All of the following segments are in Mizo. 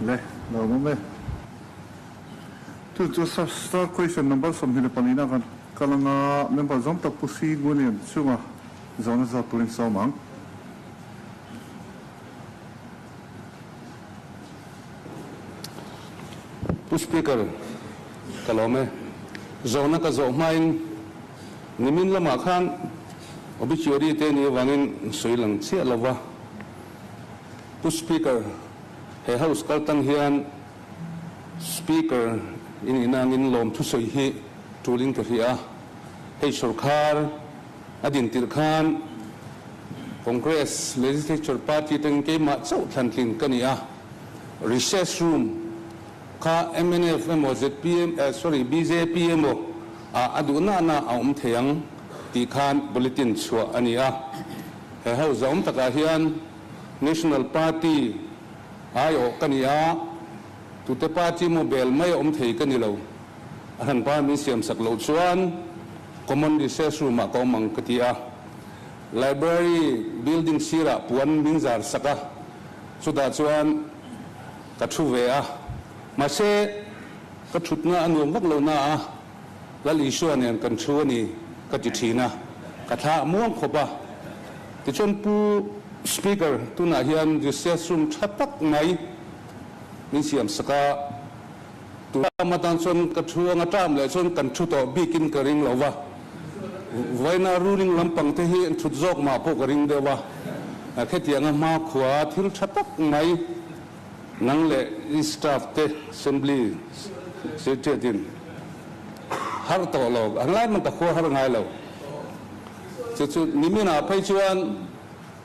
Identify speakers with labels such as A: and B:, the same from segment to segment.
A: Le, lawmawm e. Tun chu Star Question number 24 na kan kal anga member zawng tak Pu Si Ngulian chunga zawhna zawt turin sawm ang.
B: Pu Speaker, ka lawm e. Zawhna ka zawh hmain nimin lamah khan obituary te ni avangin sawi lang chiah lo va. Pu Speaker, he House kal tang hian Speaker in inangin lawm thusawi hi tulin ka hria a. Hei sorkar a din tirh khan Congress Legislature Party atangin keimah chauh thlantlin ka ni a. Recess room kha mnf emaw zpm eh sorry bjp emaw ah a duh na na a awm thei ang tih khan bulletin chhuah a ni a. He House a awm takah hian National Party aiawh ka ni a, tute party maw bel mai a awm thei ka ni lo. A hran pa min siam sak loh chuan common recess room ah ka awm ang ka ti a. Library building sirah puan min zar sak a, chutah chuan ka thu ve a. Mahse, ka thutna a nuam vak lo na a, Lal Isua nen kan thu a ni ka ti thin a, ka thla a muang khawp a. Tichuan Pu Speaker, tunah hian recess room tha tak mai min siam sak a, tuna atan chuan ka thu anga term leh chuan kan thu tawh bikin ka ring lo va, vawiina ruling lampang te hi an thut zawk mah pawh ka ring deuh a, khetianga hmakhua thil tha tak mai Nang leh i staff te assembly secretariat in har tawh lo, a ngai man ka khua har ngai lo. Chu chu nimin ah phei chuan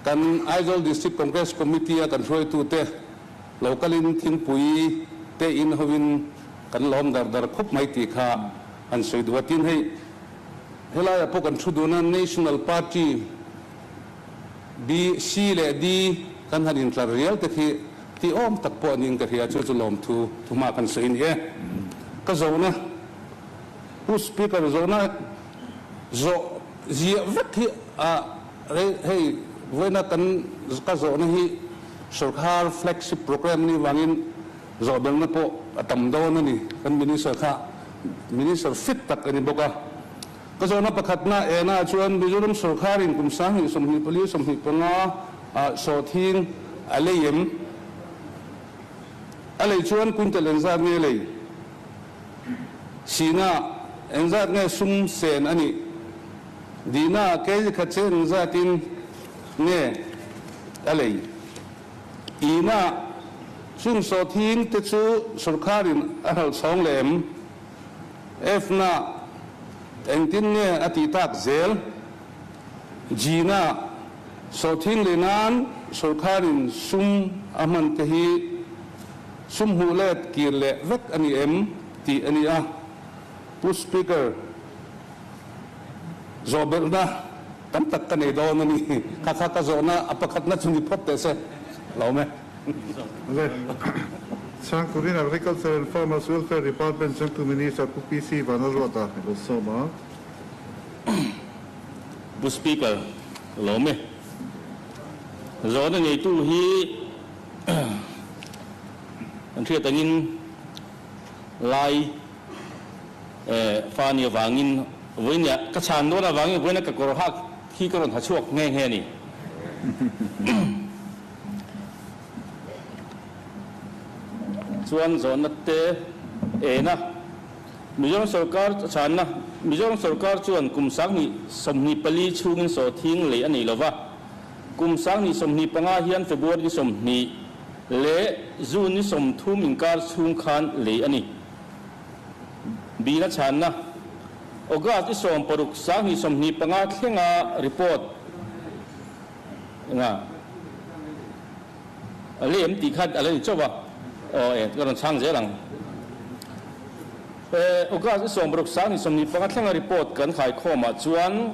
B: kan Aizawl District Congress Committee a kan hruaitu te lo kalin thingpui te in hovin kan lawm dar dar khup mai tih kha an sawi duh a. Tin hei helai ah pawh kan thu dun a National Party B, C leh D kan han intlar rial te khi ti awm tak pawh niin ka hria, chu chu lawmthu thuhma kan sawi ni e. Ka zawhna, Pu Speaker zawhna zawh ziah vek hi a rei hei vawiina kan ka zawhna hi sorkar flagship programme anih vangin zawhbelna pawh a tam dawn a ni, kan Minister kha Minister fit tak a ni bawk a. Ka zawhna pakhatna ena chuan Mizoram sorkarin kum 2024, 25 ah sawhthing a lei em? A lei chuan quintal engzat nge lei? Sina engzat nge sum sen a nih? Dina kg khat che engzatin nge a lei? Ina chung sawhthing te chu sorkarin a hralh chhawng leh em? F-na engtin nge a tih tak zel? G-na sawhthing leh nan sorkharin sum a hman te hi sum hmuh let kir leh vek a ni em tih a ni a. Pu Speaker, zawhbelhna tam tak ka nei dawn a ni. Kha kha ka zawhna a pakhatna chu ni phawt teh se. Lawm e.
A: Le. Chhang turin Agriculture and Farmers Welfare Department changtu Minister Pu PC Vanlalruata i lo sawm a.
C: Pu Speaker, lawm e. Zawhna neitu hi kan hriat angin lai fa ni avangin vawinia ka chhan dawn avangin vawiina ka kawr hak hi ka rawn ha chhuak nghe nghe a ni. Chuan zawhna te ena Mizoram sorkar chhanna Mizoram sorkar chuan kum 2024 chhungin sawhthing lei a nei lova, kum 2025 hian February ni 20 leh June ni 30 inkar chhung khan lei a ni. Bina chhanna August ni 16 2025 thlenga report Enga? A lem tih kha a la ni chauh a. Aw e, ka rawn chhang zel ang. E, August i 60 2025 thlenga report kan khaikhawmah chuan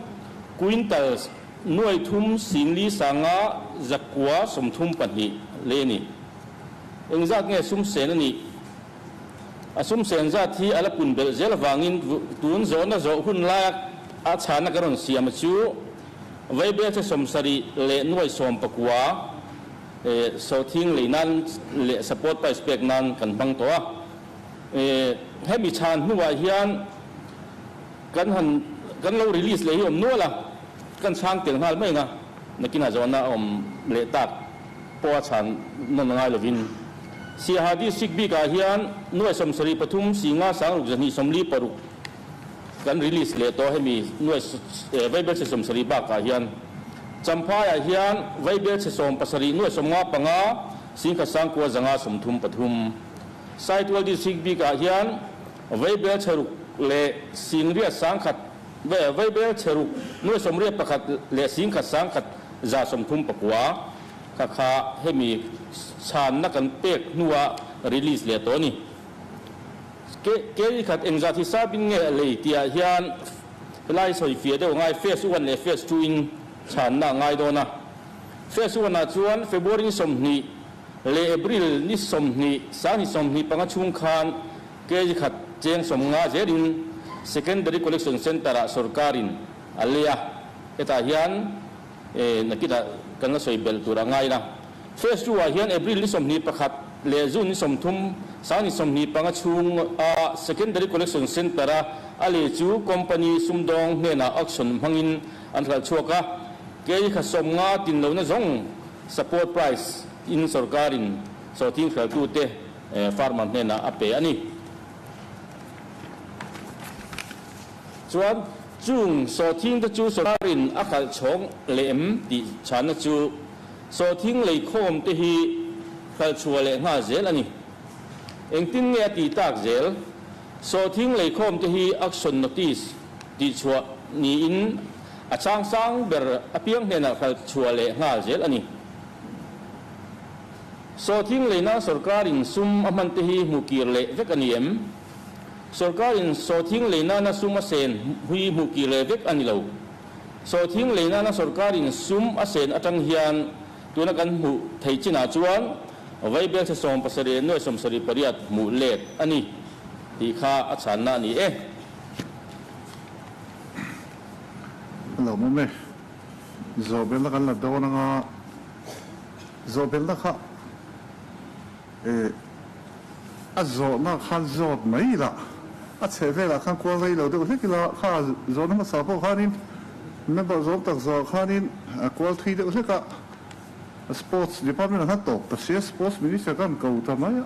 C: quintals nuai thum singli sanga zakua 34 lei a ni. Engzat nge sum sen a nih? A sum sen zat hi a la pun belh zel avangin tun zawhna zawh hun laia a chhana ka rawn siam a chu Vaibel che 76 leh nuai 19. Sawhthing lei nan leh support price pek nan kan hmang tawh a. Hemi chhan hnuah hian kan han kan lo release leh hi awm nual a, kan chhang tel nghal mai ang a, nakinah zawhna a awm leh tak pawha chhan nawn ngai lovin. Siaha District bikah hian nuai 73 singa sangruk 240 6 kan release leh tawh hemi nuai vaibelchhe 70 bakah hian Champhaiah hian vaibelchhe 70 nuai 55 singkhat sangkua 500 33. Saitual District bikah hian vaibelchhe ruk leh singriat sangkhat vaibelchhe ruk nuai 81 leh singkhat sangkhat 139 kha kha hemi chhanna kan pek hnua release leh tawh a ni. Kei khat engzat hi sabin nge a lei tihah hian helai sawi fiah deuh ngai Phase one leh Phase two in chhanna a ngai dawn a. Phase one ah chuan February ni 20 leh April ni 20 sanghnih 25 chhung khan kg khat cheng 50 zelin Secondary Collection Centre ah sorkarin a lei a. Hetah hian nakinah kan la sawi belh tur a ngai la. Phase two ah hian April ni 21 leh June ni 30, sang ni 25 chhung a Secondary Collection Centre a a lei chu company sumdawng hnenah auction hmangin an hral chhuak a, kei kha 50 tin lohna zawng support price in sorkarin sawhthing hraltute farmer hnenah a pe a ni. Chuan chung sawhthing te chu sorkarin a khalh chhawng leh em tih chhanna chu Sawhthing leikhawm te hi hralh chhuah leh nghal zel a ni. Engtin nge a tih tak zel? Sawhthing leikhawm te hi auction notice tih chhuah niin a chang sang ber apiang hnenah hralh chhuah leh nghal zel a ni. Sawhthing leina sorkarin sum a hman te hi hmu kir leh vek a ni em? Sorkarin sawhthing leinana sum a sen hui hmu kir leh vek a ni lo. Sawhthing lei nana sorkarin sum a sen atang hian tuna kan hmuh theih chinah chuan vaibelchhe 70 nuai 78 hmuh let a ni tih kha a chhanna a ni e.
A: A lo awm e. Zawhbelna kan la dawn anga zawhbelna kha a zawhna khan zawt mai ila, a chheh velah khan kual rei lo deuh hlek ila, kha zawhna hmasa pawh khanin member zawm tak zawhah khanin a kual thui deuh hlek a, Sports department ah khan tawp ta sia, Sports minister khan ko ta mai a,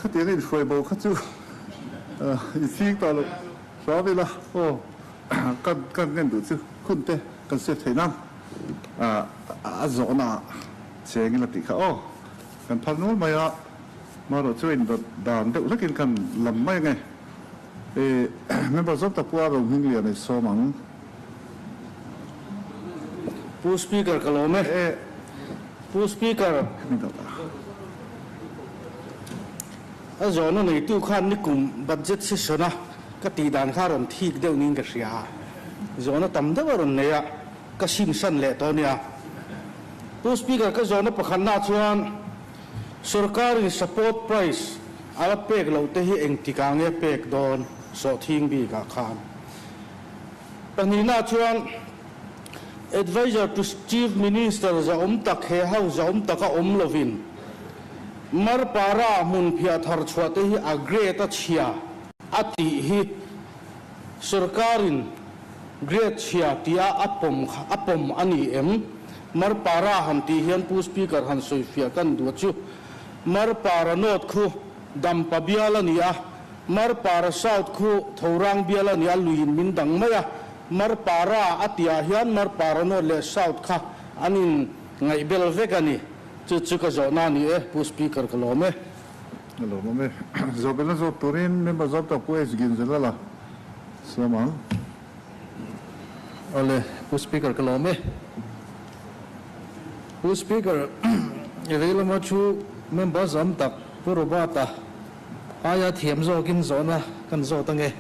A: khatiang a inhruai bo kha chu i ching tawh loh hram ila aw, kan kan ngen duh chu hun te kan save theih nan a zawhna ah cheng ila tih kha aw. Kan phal nual mai a, marawh chu indawt dan deuh hlekin kan lam mai ange. I member zawk tak pawh a ro hming lian ei sawm ang.
D: Pu Speaker ka lawm e. Pu Speaker. A zawhna neitu khan nikum budget session a ka tih dan kha a rawn thik deuh niin ka hria a. Zawhna tam deuh a rawn nei a. Ka sim san leh tawh nia. Pu Speaker, ka zawhna pakhatna chuan sorkarin support price a la pek loh te hi engtikah nge pek dawn sawhthing bikah khan. Pahnihna chuan Adviser to Chief Minister zahawm tak he house zahawm taka awm lovin Marpara hmun phiah thar chhuah te hi a grade a chhia a tih hi Sorkarin grade chhia tia a pawm kha a pawm a ni em? Marpara han tih hian Pu Speaker han sawi fiah kan duh chu. Marpara North khu Dampa bial a ni a, Marpara South khu Thorang bial a ni a, luiin min dang mai a. Marpara a tihah hian Marpara North leh South kha an in ngaihbel vek a ni. Chu chu ka zawhna a ni e, Pu Speaker ka lawm e.
A: A lawm awm e. Zawhbelna zawt turin member zawm tak Pu H Ginzela la siam ang.
E: Awle, Pu Speaker ka lawm e. Pu Speaker, i vei lama thu member zawm tak Pu Robert-a aia thiam zawkin zawhna kan zawt ange.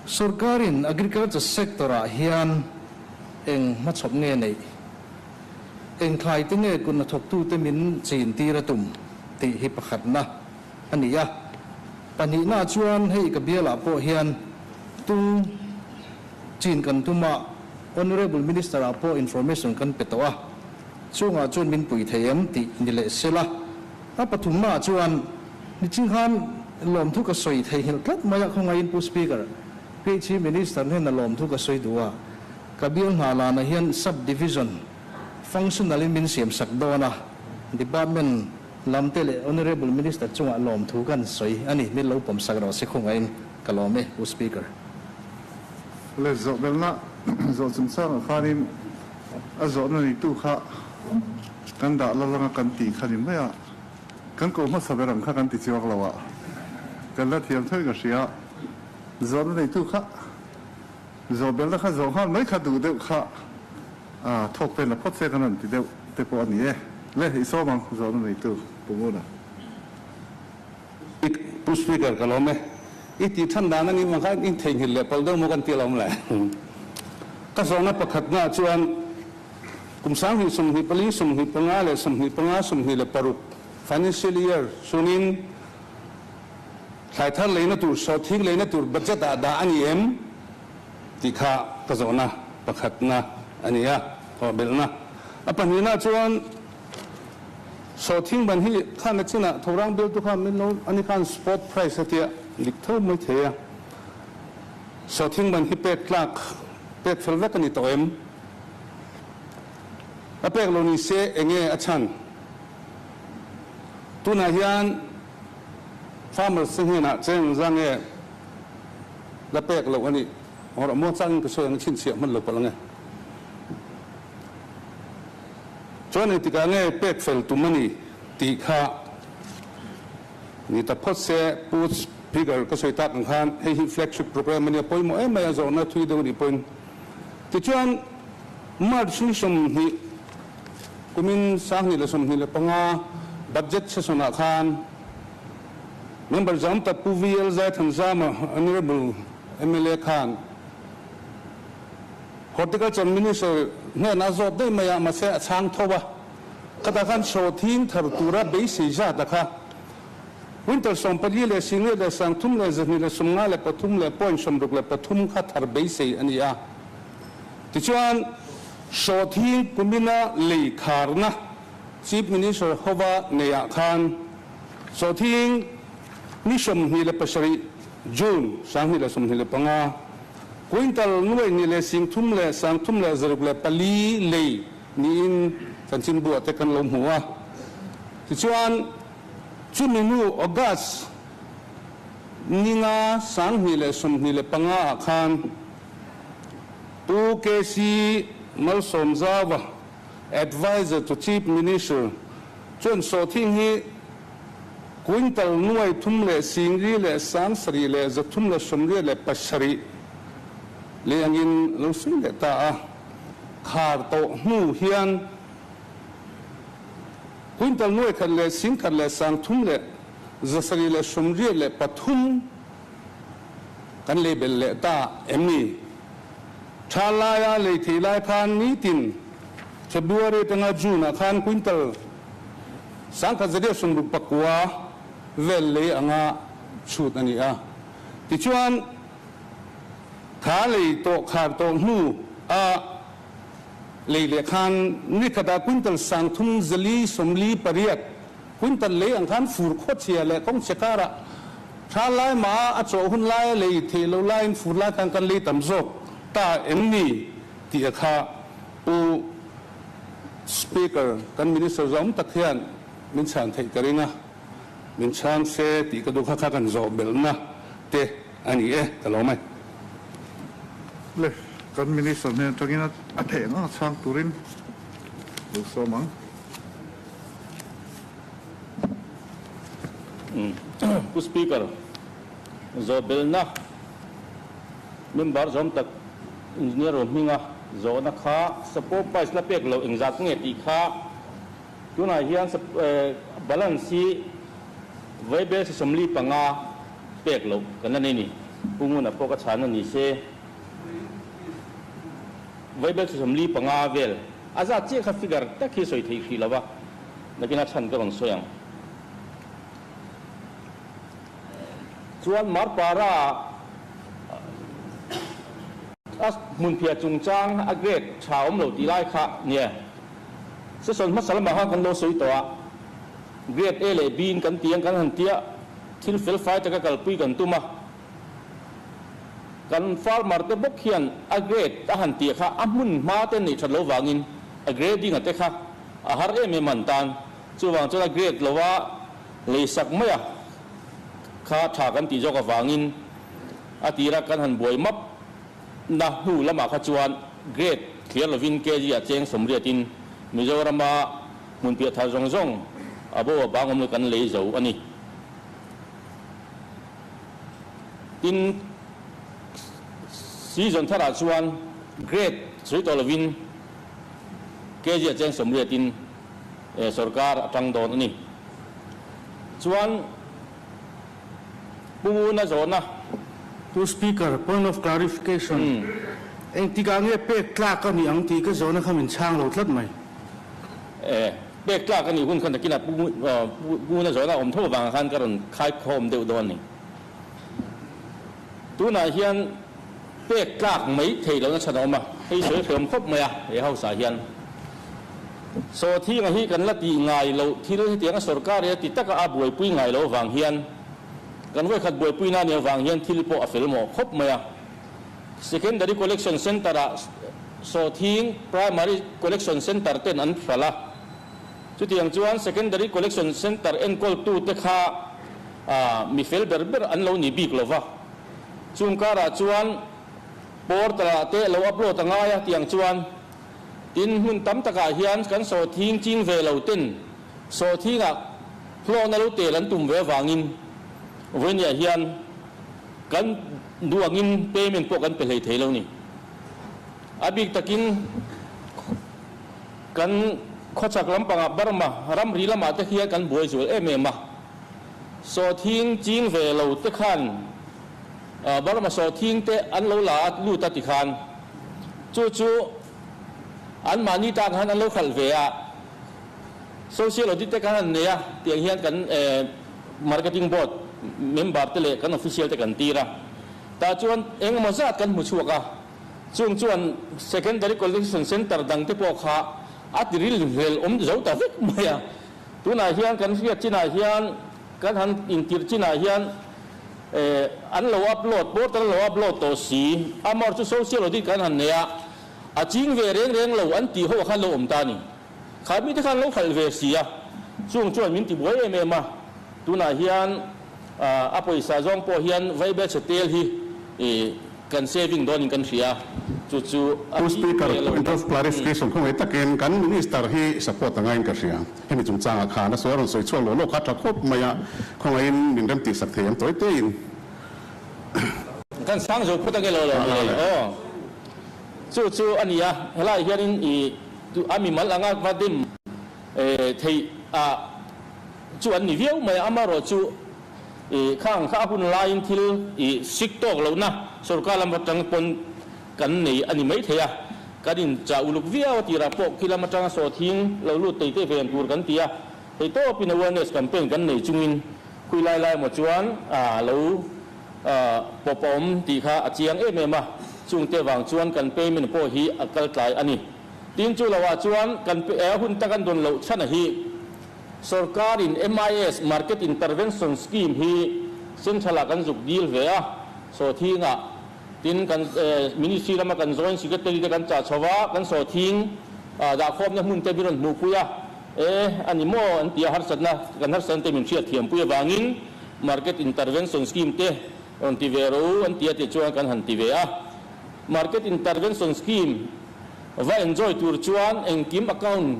E: Sorkarin agriculture sector-ah hian eng hmachhawp nge neih? Eng thlai te nge kut hnathawktute min chin tir a tum tih hi pakhatna a ni a. Pahnihna chuan hei ka bialah pawh hian tung chin kan tum a, Honourable Minister ah pawh information kan pe tawh a. Chungah chuan min pui thei em tih ni leh sela. A pathumnaah chuan niching khan lawmthu ka sawi theihnghilh tlat mai a, khawngaihin Pu Speaker, PHE Minister hnena lawmthu ka sawi duh a, ka bial hna lanah hian Sub-Division functional in min siam sak dawn a, Department lam te leh Honourable Minister chungah lawmthu kan sawi a ni, min lo pawm sak rawh se khawngaihin ka lawm e Pu Speaker.
A: Le zawhbelna zawh chungchangah khanin a zawhna neitu kha kan dah la langa kan tih kha ni mai a, kan ko hmasa ber ang kha kan ti chuak lo a, kan la thiam thawi ka hria. Zawhna neitu kha zawhbelna kha zawh nghal mai kha duh deuh kha a thawk vel la phawt se kan rawn ti deuh te pawh a ni e. Le i sawm ang zawhna neitu Pu Nguna.
B: Pu Speaker ka lawm e. I tih than dan a nih vang khan in theihnghilh leh pal deuh maw kan ti alawm le. Ka zawhna pakhatnaah chuan kum 2024, 25 leh 25, 26 financial year chungin thlai thar leina tur, sawhthing leina tur budget ah dah a ni em tih kha ka zawhna pakhatna a ni a, thawhbelhna. A pahnihnaah chuan Sawhthing ban hi khan a chinah thorang bialtu khan min lo ani khan spot price a tia dik tho mai thei a. Sawhthing ban hi pek tlak pek fel vek a ni tawh em? A pek lo ni se enge a chhan? Tunah hian farmers te hnenah cheng za nge la pek loh a nih? Awrah muangchangin ka sawi ang chhinchhiah hman lo palh ange. Chuan engtikah nge pek fel tum a ni tih kha ni ta phawt se, Pu Speaker ka sawi tak ang khan hei hi flagship programme a nia pawimawh em mai a, zawhna thui deuh a nih pawhin. Tichuan March ni 20 kumin 2025 budget session ah khan Member zam tak Pu VL Zaithanzama Honourable mla khan Horticulture Minister hnenah a zawt daih mai a, mahse a chhang tho a. Khatah khan sawhthing thar tura beisei zat a kha. Winter 14 leh 10 leh 30 leh 2 leh 53 leh 3 leh point 63 kha thar beisei a ni a. Tichuan, sawhthing kumina lei kharna Chief Minister hova neiah khan sawhthing ni 27 June 2025, Quintal nuai hnih leh 30 leh 300 leh 604 lei niin chanchinbuah te kan lo hmu a. Tichuan, chumi nu August ninga 2025 ah khan Pu KC Malsawmzaua, Adviser to Chief Minister, chuan sawhthing hi Quintal nuai thum leh 40 leh 7 leh 387 lei angin lo sawi leh ta a, khar tawh hnu hian quintal nuai khat leh 100 leh 300 leh 783 kan lei belh leh ta em ni? Tha laia lei thei lai khan nitin February atanga June ah khan quintal 1169 vel lei anga chhut a ni a. Tichuan, kha lei tawh khar tawh hnu a lei leh khan ni khatah quintal 3448 quintal lei ang khan fur khawchhia leh kawngchhe karah tha lai mah a chawh hun laia lei theih loh laiin fur lai khan kan lei tam zawk ta em ni tih a kha Pu Speaker, kan Minister zawng tak hian min chhan theih ka ring a, min chhang se tih ka duh kha kha kan zawh belhna te a ni e, ka lawm e.
A: Le, kan Minister hnen atangin a theih ang a chhang turin lo sawm ang.
C: Pu Speaker, zawh belhna member zawm tak Engineer Rohminga zawhna kha support price la pek loh engzat nge tih kha tunah hian balance hi vaibel 45 pek loh kan la nei ni. Pu Nguna pawh ka chhan a ni se vaibel 45 vel a zat chiah kha figure tak hi sawi theih hrih lo va, nakin a chhan ka rawn sawi ang. Chuan Marpara a hmunphiah chungchang a grade tha awm lo tih lai kha nia. Session hmasa lamah khan kan lo sawi tawh a, Grade A leh B in kan ti ang kan han tia, thil fel fai taka kalpui kan tum a. Kan farmer te bawk hian a grade a han tih kha a hmun hma te neih that lo vangin a grading a te kha a har em em an tan. Chuvang chuan a grade lova lei sak mai a kha tha kan tih zawk avangin a tira kan han buai map na hnu lamah kha chuan grade thliar lovin kg ah cheng sawmriatin Mizorama hmun piah thar zawng zawng a bo a bang awm lo kan lei zo a ni. Tin, season tharah chuan grade sawi tawh lovin kg a cheng sawmriatin sorkar a tang dawn a ni. Chuan Pu Nguna zawhna.
D: Pu Speaker, point of clarification, engtikah nge pek tlak a nih ang tih ka zawhna kha min chhang lo tlat mai.
C: Pek tlak a nih hun khan takinah Pu Nguna zawhna a awm tho avang khan ka rawn khaikhawm deuh dawn a ni. Tunah hian pek tlak mai thei lohna chhan a awm a, hei sawi hreawm khawp mai a, he house ah hian sawthinga hi kan la tih ngai loh thil hetianga sorkar hi a ti taka a buaipui ngai loh avang hian kan vawikhat buaipui na nih avang hian thil pawh a fel mawh khawp mai a. Secondary Collection Centre ah sawthing Primary Collection Centre ten an hralh a, chutiang chuan Secondary Collection Centre enkawltute kha mi fel ber ber an lo ni bik lo va, chung karah chuan portal ah te lo upload a ngai a tiang chuan tin hmun tam takah hian kan sawhthing ching ve lo ten sawhthingah hlawhna lo tel an tum ve avangin vawinia hian kan duh angin payment pawh kan pe hlei thei lo ni. A bik takin kan khawchhak lampangah Burma ramri lamah te hian kan buai zual em em a. Sawhthing ching ve lo te khan Burma sawhthing te an lo la a lut a ti khan chu chu an mahni tan khan an lo khalh ve a, social audit te khan an nei a tiang hian kan marketing board member te leh kan official te kan tir a, tah chuan engemaw zat kan hmu chhuak a, chung chuan secondary collection centre dang te pawh kha a ti ril hlel awm zo ta vek mai a. Tunah hian kan hriat chinah hian kan han intirh chinah hian an lo upload, portal an lo upload tawh si, amor chu social audit kan han nei a, a ching ve reng reng lo an tih ho khan lo awm ta a ni. Kha mite khan lo khalh ve si a, chung chuan min tibuai em em a, tunah hian a pawisa zawng pawh hian vaibelchhe tel hi Kan saving dawnin kan hria, chu chu a
A: Pu
C: tih
A: Speaker,
C: ve lo
A: point
C: na.
A: of clarification khawngaih takin kan Minister hi support a ngaiin ka hria. Hemi chungchangah khan a sawi a rawn sawi chhuak lo lo kha tha khawp mai a, khawngaihin min rem tihsak thei ang tawi tein.
C: Kan sang zo phawt ange lo lo mai aw. Chu chu a ni a, helaiah hianin i a mimal anga va dim theih a chu an ni viau mai a, amaherawhchu I khang kha a hun laiin thil i sik tawk lohna sorkar lam atang pawn kan nei a ni mai thei a, kan inchah uluk viau a tirah pawh khi lam atanga sawhthing lo lut tei te ven tur kan ti a, hei tawpin awareness campaign kan nei chungin khui lai lai emaw chuan a lo pawp a awm tih kha a chiang em em a, chungte vang chuan kan payment pawh hi a kal tlai a ni. Tin chu lohah chuan kan hun tak an dawn loh chhan a hi. Sorkarin MIS, Market Intervention Scheme, hi Central-ah kan zuk dil ve a, sawhthingah tin kan Ministry lama kan Joint Secretary te kan chah chho a, kan sawhthing dahkhawmna hmun te min rawn hmuhpui a, e a ni maw an ti a, harsatna kan harsatna te min hriatthiampui avangin Market Intervention Scheme te rawn ti ve rawh u an ti a tih chuan kan han ti ve a. Market Intervention Scheme Va enjoy tur chuan engkim account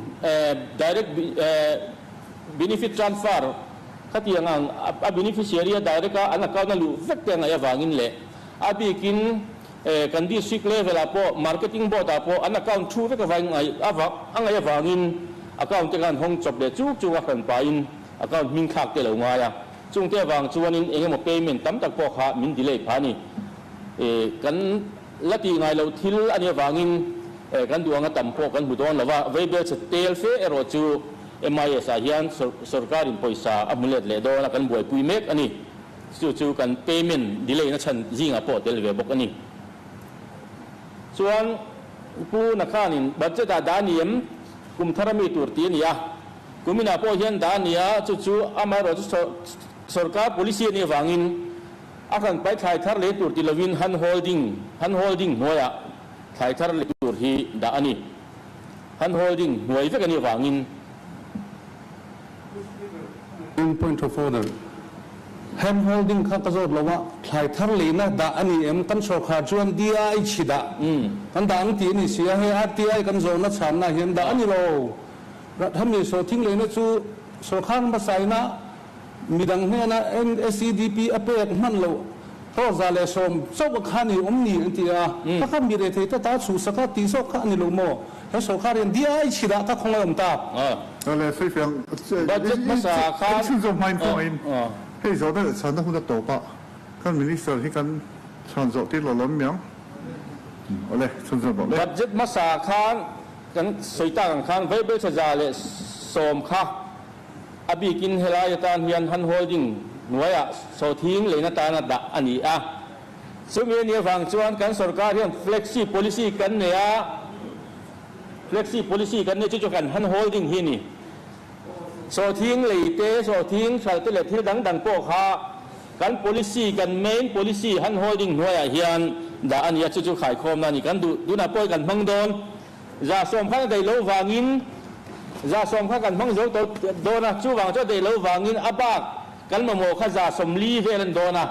C: direct benefit transfer khatiang ang a beneficiary a direct a an account a luh vek te a ngaih avangin leh a bikin kan district level ah pawh marketing board ah pawh an account thu vek a ngaih avangin account te khan hawng chawp leh chuk chuk a hran pahin account hming thlak te lo ngai a chungte avang chuanin engemaw payment tam tak pawh kha min delay phah a ni. Kan la tih ngai loh thil a nih avangin kan duh anga tam pawh kan hmu dawn lo va, Vaibelchhe tel fe erawh chu MIS ah hian sorkarin pawisa a hmu let leh dawn a, kan buaipui mek a ni. Chu chu kan payment delay na chhan zingah pawh tel ve bawk a ni. Chuan Pu Nakhanin budget ah dah ni em? kum thar a mi tur tih a ni a. Kuminah pawh hian dah a ni a, chu chu amaherawhchu sorkar policy a nih avangin a kan pai thlai thar lei tur ti lovin hand holding, hand holding, hnuaiah thlai thar lei tur hi dah a ni. Hand holding hnuai vek a nih avangin.
B: Point of order. Hand holding kha ka zawt lo a, thlai thar leina dah a ni em? Kan sawrkhar chuan DI chhi dah kan dah ang tih a ni si a, hei RTI kan zawhna chhanna hian dah a ni lo. Rathami sawhthing leina chu sawrkhar hmasaina midang hnena NSEDP a pek hman loh 110 chauh kha ni awm ni an ti a, kha kha mi rethei te ta chhuhsak a tih zawk kha a ni lo maw? He sawrkhar hian diai chhi dah ka khawngaih awm tak.
A: Awle sawifiang
C: Budget hmasa khan.
A: Kan chhunzawm hmain khawngaih in hei zawhna leh chhanna hun a tawp a, kan Minister hi kan chhan zawh tir lo lawm miang. Awle chhunzawm rawh le.
C: Budget hmasa khan kan sawi tak ang khan vaibelchhe 110 kha a bikin helai atan hian hand holding hnuaiah sawhthing leina tana dah a ni a. Chumi a nih avang chuan kan sorkar hian flexi policy kan nei a, flexi policy kan nei chu chu kan hand holding hi a ni. Sawhthing lei te, sawhthing hralh te leh thil dang dang pawh kha kan policy, kan main policy hand holding hnuaiah hian dah a ni a, chu chu khaikhawmna a ni. Kan duh tunah pawh hi kan hmang dawn. 110 khan a daih loh vangin 110 kha kan hmang zo tawh dawn a, chuvang chu a daih loh vangin a bak kan mamawh kha 40 vel an dawn a,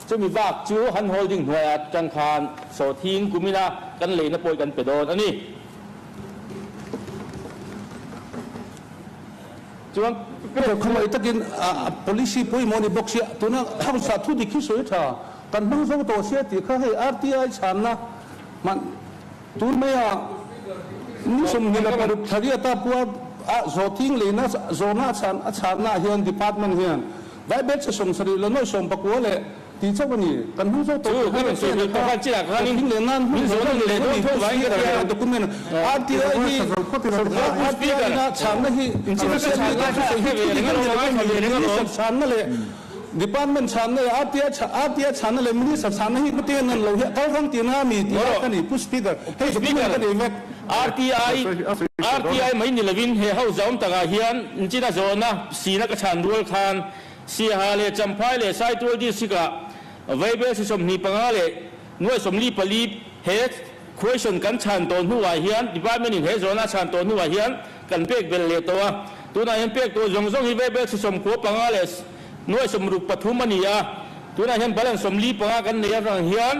C: chumi bak chu hand holding hnuaiah atang khan sawhthing kumina kan leina pawh hi kan pe dawn a ni. Chuan
B: Khawngaih takin policy pawimawh a ni bawk sia, tuna hausa thu dik hi sawi tha kan hmang zo tawh sia tih kha hei RTI chhanna hman Tun maia ni 26 thla riata puar a zawhthing leina zawhna a chhan a chhanna ah hian department hian Vaibel che 70 la nawi 19 leh tih chauh a ni. Kan hmang zawk tawh tih kha chen a kha zawhthing leh nan hmun zawhna ni lo a ni. Pu Speaker document RTI hi sorkar RTI ina chhanna hi inchhir hi thu dik a ni lo a ni. Minister chhanna leh Department chhanna leh RTI RTI chhanna leh Minister chhanna hi hmatiang an lo hi a kal rang tihna a mi tih lai ka ni Pu Speaker. Hei document ka nei vek.
C: RTI RTI mai ni lovin he ho zawm takah hian Nchina zawhna sina ka chhan rual khan Siaha leh Champhai leh Saitual District ah Vaibel si 25 leh nuai 44 he question kan chhan tawh hnuah hian Department in he zawhna a chhan tawh hnuah hian kan pek belh leh tawh a. Tunah hian pek tawh zawng zawng hi Vaibel si 95 leh nuai 63 a ni a. Tunah hian balance 45 kan nei avang hian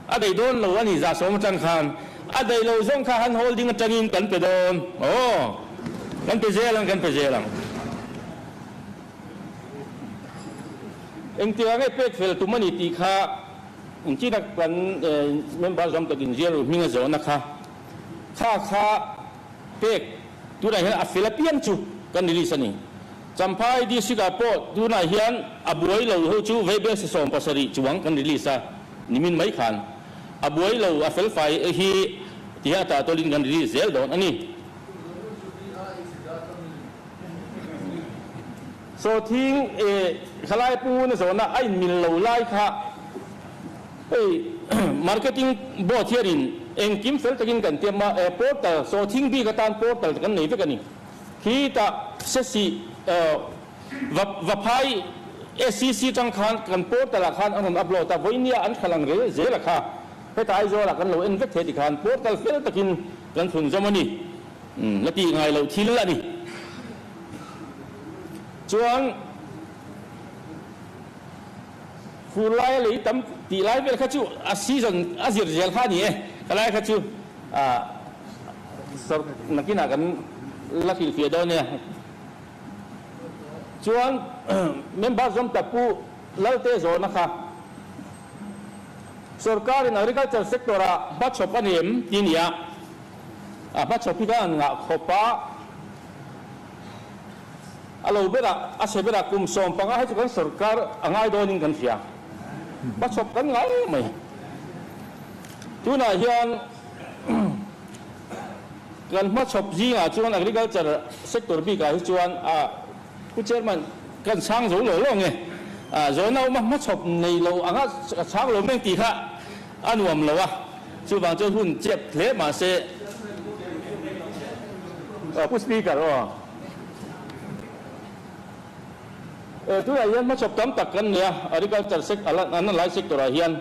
C: a daih dawn lo a ni 110 atang khan. A daih lo zawng kha hand holding atangin kan pe dawn. Aw, kan pe zel ang, kan pe zel ang. Engtiang nge pek fel tum a ni tih kha engtin a kan member zawm tak inzial ru hming a zawhna kha kha kha pek tunah hian a fel apiang chu kan release a ni. Champhai district ah pawh tunah hian a buai lo ho chu Vaibel si 70 chuang kan release a nimin mai khan a buai lo a fel fai hi tihian a tah tawlin kan release zel dawn a ni. Sawhthing e khalai punguna zawhna a inmil lo lai kha hei marketing board hianin engkim fel takin kan tiam a, e portal sawhthing bik atan portal kan nei vek a ni. Khitah sesi va vaphai SCC tang khan kan portal ah khan an rawn upload a, vawinia an thla lang rel zel a kha heta Aizawl ah kan lo en vek thei tikhan portal fel takin kan thlun zawm a ni. La tih ngai loh thil a ni. Chuan fur laia lei tam tih lai vel kha chu a season a zir zel kha a ni e. Ka lai kha chu sawr nakinah kan la hrilhfiah dawn nia. Chuan member zawm tak Pu Lalte zawhna kha sawrkarin agriculture sector-ah hmachhawp a ni em tih a ni a. A hmachhawp hi khan an ngah khawp a, a lo berah, a chhe berah kum 15 hei chu kan sorkar a ngai dawnin kan hria. Hmachhawp kan ngai reng mai. Tunah hian kan hmachhawp zingah chuan agriculture sector bikah hi chuan a Pu Chairman kan chhang zo lo lo nge, zawhna awma hmachhawp nei lo anga chhang lo meng tih kha a nuam lo a, chuvang chuan hun chep hle mahse. Pu Speaker aw. Tunah hian hmachhawp tam tak kan nei a, agriculture sec an lai sector ah hian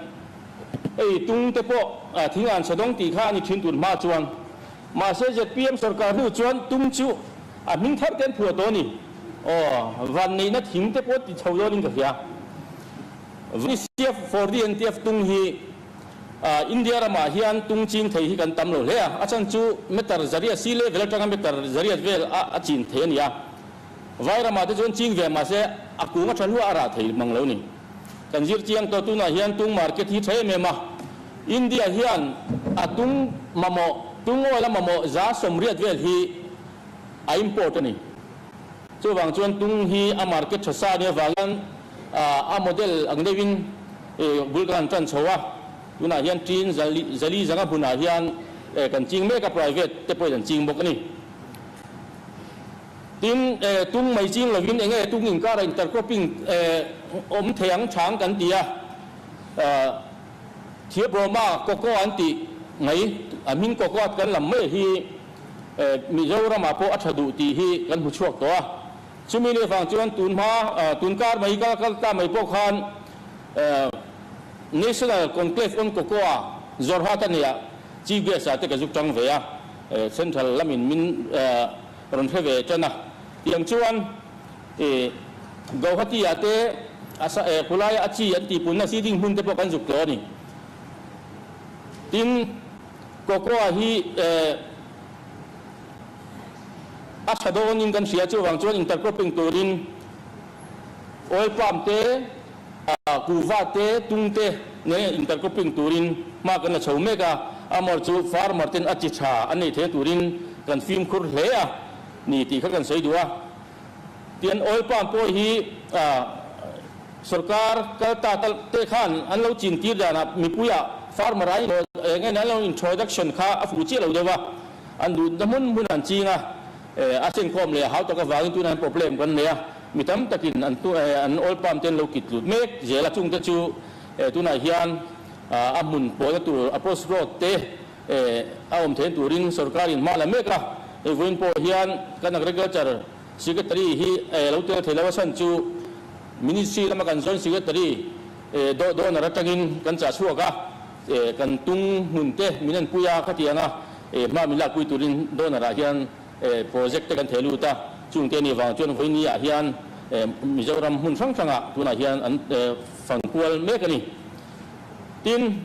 C: hei tung te pawh thing an chhe dawng tih kha a ni thin tun hma chuan. Mahse zpm sorkar hnu chuan tung chu a hming thar te an phuah tawh a ni. Aw, vanneihna thing te pawh ti chho dawnin ka hria. VCF for DNTF tung hi India ramah hian tung ching thei hi kan tam lo hle a, a chhan chu meter zariat sea level atanga meter zariat vel a chin thei a ni a. Vai ramah te chuan ching ve mahse a kung a tha hlua a rah thei mang lo ni. Kan zir chiang tawh tunah hian tung market hi tha em em a, India hian a tung mamawh, tung oil a mamawh 80% vel hi a import a ni. Chuvang chuan tung hi a market tha sa nia avangin a model ang deuhin bul kan han tan chho a, tunah hian tin zali zanga hmunah hian kan ching mek a, private te pawhin an ching bawk a ni. Tin, tung mai ching lovin eng nge tung inkara intercropping awm thei ang chang kan ti a, Theobroma cocoa an tih mai, a hming cocoa kan lam mai hi Mizoramah pawh a tha duh tih hi kan hmu chhuak tawh a. Chumi leh vang chuan tun hma, tun kar mai kal kal ta mai pawh khan National Conclave on Cocoa Jorhat a nia Chief Guest ah te ka zuk tang ve a, Central lamin min rawn hre ve tan a. Tiang chuan Guwahati ah te khulaia a chi an tihpunna seeding hmun te pawh kan zuk tawh a ni. Tin, Cocoa hi a tha dawnin kan hria, chuvang chuan intercropping turin oil palm te, kuhva te, tung te nen intercropping turin hma kan la chho mek a, amawr chu farmer ten a chi tha an nei thei turin kan fimkhur hle a ni tih kha kan sawi duh a. Tian oil palm pawh hi sorkar kal ta te khan an lo chin tir danah mipuiah farmer an eng nge an lo introduction kha a fuh chiah lo deuh a, an duhna hmun hmun an ching a, a senkhawm leh a hau tak avangin tunah hian problem kan nei a, mi tam takin an an oil palm te an lo kit tlut mek zel a, chungte chu tunah hian a hmun pawhna tur approach road te a awm theihna turin sorkarin hma la mek a, hei vawiin pawh hian kan agriculture Secretary hi lo tel thei lo a chhan chu Ministry lama kan Joint Secretary donor atangin kan chah chhuak a, kan tung hmun te min en pui a, khatianga hma min lakpui turin donor ah hian project te kan theh lut a, chung te anih vang chuan vawiini ah hian Mizoram hmun hrang hrangah tunah hian an fang kual mek a ni. Tin,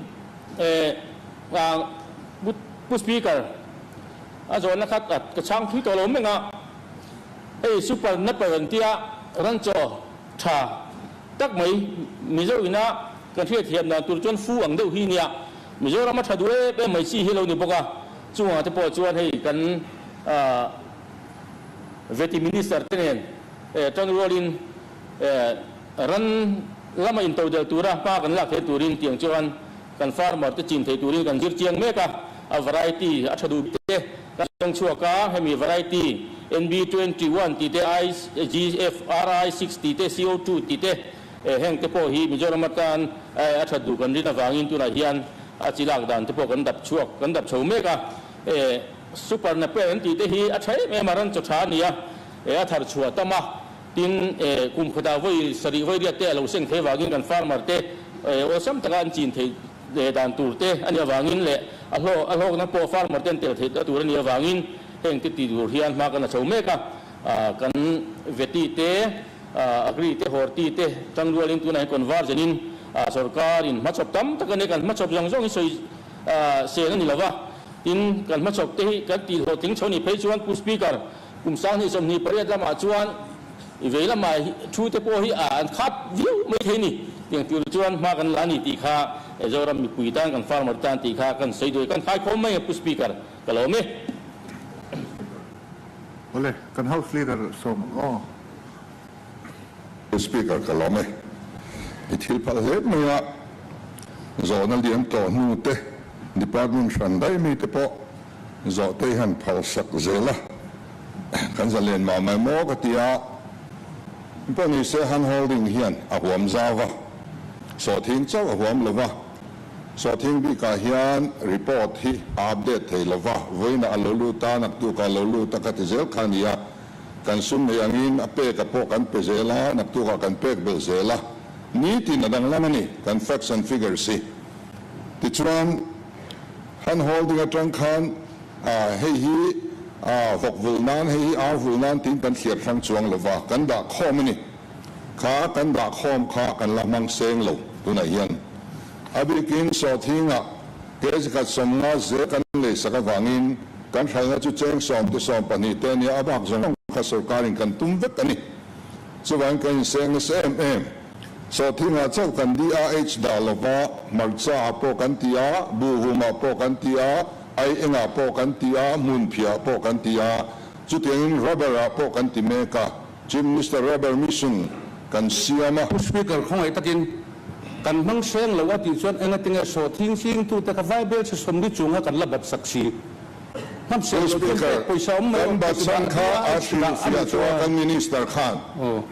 C: Pu Speaker, a zawhna kha ka chhang thui tawh lo meng a. Hei super napper an tia ranchaw tha tak mai Mizo ina kan hriatthiam dan tur chuan fu ang deuh hi nia Mizoram a tha duh em em mai chi hi lo ni bawk a, chungah te pawh chuan hei kan Vety Minister te nen tan rualin ran lama intodelh tura hma kan lak theih turin tiang chuan kan farmer te chin thei turin kan zir chiang mek a, a variety a tha duh te kan zawng chhuak a, hemi variety NB21 tih te, IGFRI 6 tih te, CO2 tih te heng te pawh hi Mizoram atan a that duh kan rin avangin tunah hian a chi lak dan te pawh kan dap chhuak kan dap chho mek a, super nape an tih te hi a tha em em a, ran chaw tha a ni a, a thar chhuah tam a. Tin, kum khatah vawi sarih vawi riat te a lo seng thei avangin kan farmer te awlsam taka an chin theih dan tur te a nih avangin leh a hlawk a hlawkna pawh farmer te an tel theih tur a nih avangin heng te ti tur hian hma kan la chho mek a. Kan veti te, agri te, horti te tangrualin tunah hian conversion in sorkar in hmachhawp tam tak a nia, kan hmachhawp zawng zawng hi sawi seng a ni lova. Tin, kan hmachhawp te hi kan tih hlawhtling chho nih phei chuan Pu Speaker, Kum 2028 lamah chuan i vei lamah thu te pawh hi a an khat viau mai thei ni. Tiang tur chuan hma kan la a ni tih kha Zoram mipui tan kan farmer tan tih kha kan sawi duai kan khaikhawm mai a Pu Speaker ka lawm e.
A: Awle, kan House Leader sawm ang aw.
F: Pu Speaker ka lawm e. I thil phal hle mai a, zawhna liam tawh hnu te, Department hran daih mi te pawh zawh te hi han phal sak zel a, kan zalen mah mai maw ka ti a, pawh ni se hand holding hian a huam zau va, sawhthing chauh a huam lo va. Sawhthing bikah hian report hi a update thei lova, vawiinah a lo lut a, naktukah a lo lut a ka ti zel kha a ni a. Kan sum nei angin a pek a pawh kan pe zel a, naktukah kan pek belh zel a. Nitin a danglam a ni, kan facts and figures hi. Tichuan, hand holding atang khan hei hi vawk vulh nan, hei hi ar vulh nan tiin kan thliar hrang chuang lova, kan dah khawm a ni. Kha kan dah khawm kha kan la hmang seng lo tunah hian. A bikin sawhthingah kg khat 50 zel kan leisak avangin kan hralhna chu cheng sawm te 12 te ania a bak zawng kha sorkarin kan tum vek a ni. Chuvangin kan inseng nasa em em. Sawhthingah chauh kan DRH dah lova, hmarcha ah pawh kan ti a, buhhum ah pawh kan ti a, ai engah pawh kan ti a, hmunphiah ah pawh kan ti a, chutiangin rubber ah pawh kan ti mek a. Chief Minister Rubber Mission kan siam a.
B: Pu Speaker, khawngaih takin kan hmang seng lo a tih chuan engatinge sawhthing chingtute kha vaibel chhe 40 chunga kan la bat sak si. Hmang
F: Pu
B: seng lo chuan
F: Speaker,
B: pek pawisa awm mai
F: kan
B: awm
F: bat
B: tih
F: chhan
B: dah
F: kha
B: nia
F: a
B: a hrilh
F: hrilhfiah
B: a nih
F: tawh a
B: chuan.
F: kan Minister khan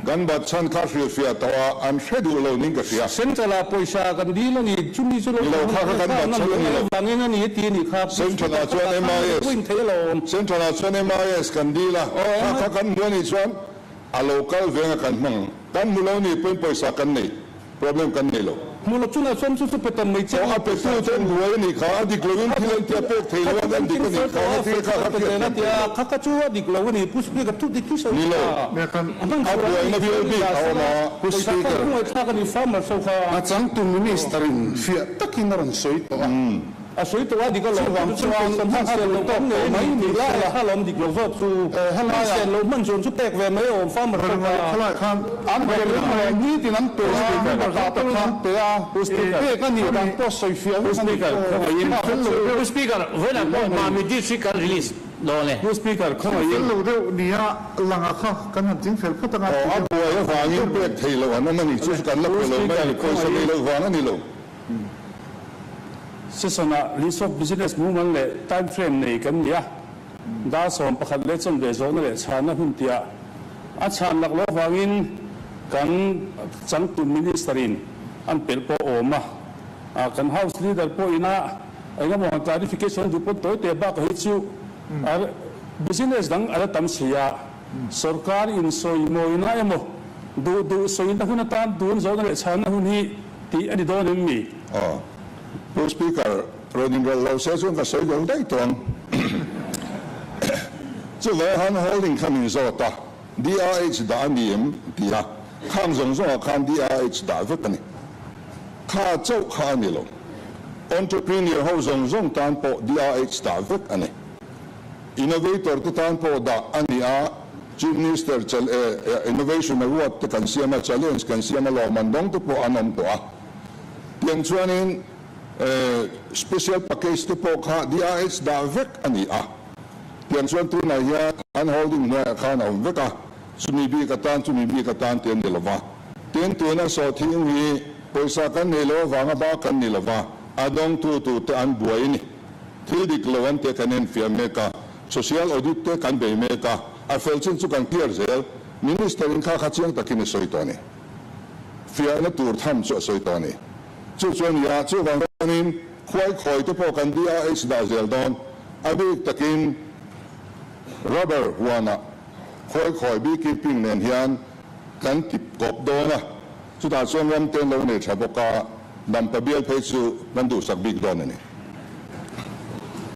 F: kan bat chhan kha hrilhfiah tawh a an hre duh lo ning ka hria.
B: Central ah pawisa kan dil a ni, chumi chu lo
F: Ni lo kha kha kan bat
B: na
F: chhan a
B: luh
F: ni
B: mai
F: lo.
B: avangin a ni ti a nih kha. Pu
F: Central
B: Speaker
F: ah chuan
B: kha khan
F: MIS,
B: point thei alawm.
F: Central ah chuan MIS kan dil a, kha kha kan hmu a nih chuan A lo kal veng a kan hmang. Kan hmu lo ni pawhin pawisa kan nei. Problem kan nei lo.
B: Hmu lo chungah chuan chu chu pe tam mai che
F: Aw a pe tu ten buai a nih kha, a dik loin thil an tia pek thei lo a, kan dik a nih kha, a thil kha kha hriat thiam thei lo.
B: Kha kha chu a dik lo a ni, Pu Speaker thu dik hi sawi
F: Ni lo.
B: tha.
F: A buaina vial bik a awm a,
A: Pu Speaker.
B: Khawngaih thlak a ni farmer so kha.
A: A changtu Minister in fiah takin a rawn sawi tawh a.
B: A sawi tawh a dik alawm,
A: Chuvang
B: chu
A: chuan
B: chuan hman
A: a
B: sen
A: duh
B: loh
A: tawk
B: awm
A: tawh
B: ngei
A: mai
B: ni
A: ni
B: tih
A: lai
B: lai
A: a.
B: kha alawm dik lo zawk chu.
A: Helai
B: Hman
A: ah.
B: sen loh hman chuan chu pek ve mai awm farmer ho kha.
A: Khalai khan an pe reng mai, nitin an pe a, member zawk tak kha an pe a, pek a nih dan pawh sawi fiah vek a ni.
B: Khawngaih
A: Fel lo deuh.
G: Pu Speaker, vawiinah pawh Mami District kan release dawn e.
B: Pu Speaker, khawngaih
A: Fel lo deuh nia langa kha kan han ching fel phawt anga
F: Aw,
A: ti
F: a
A: deuh.
F: buai avangin pek thei loh an awm a ni, chu chu kan la pe lo mai a ni, pawisa nei loh vang a ni lo.
C: Session-ah list of business mumal leh time frame nei kan ni a, dar 11 leh chanve zawhna leh chhanna hun tiah a chhan lak loh avangin kan changtu Minister-in an pelh pawh awm a, kan House Leader pawhin a engemaw han clarification duh pawn tawi teh bakah hi chu business dang a la tam si a, sorkar insawimawina emaw duh duh sawina hun atan tun zawhna leh chhanna hun hi Tih a ni dawn em mi?
F: Aw. Pu Speaker, rawn inrawlh lo se chuan ka sawi deuh daih tawh ang. Chuvai han holding kha min zawt a, DRH dah a ni em? ti a, khang zawng zawngah khan DRH dah vek a ni. Kha chauh kha a ni lo. Entrepreneur ho zawng zawng tan pawh DRH dah vek a ni. Innovator te tan pawh dah a ni a, Chief Minister Innovation Award te kan siam a, challenge kan siam a, lawmman dawng te pawh an awm tawh a. Tiang chuanin special package te pawh kha DRH dah vek a ni a. Tiang chuan tunah hian an holding hnuaiah khan a awm vek a, chumi bik atan chumi bik atan te an ni lova. Tin, tuna sawhthing hi pawisa kan nei lo avanga bak kan ni lova, a dawngtu tute an buai a ni. Thil dik lo an te kan enfiah mek a, social audit te kan bei mek a, a fel chin chu kan clear zel. Minister in kha kha chiang takin a sawi tawh a ni. Fiahna tur tham chu a sawi tawh a ni. Chu chu a ni a, chuvang chuanin khuai khawi te pawh kan DRH dah zel dawn. A bik takin rubber huanah khuai khawi beekeeping nen hian kan ti kawp dawn a, chutah chuan ram te an lo nei tha bawk a, Dampa bial phei chu kan duhsak bik dawn a ni.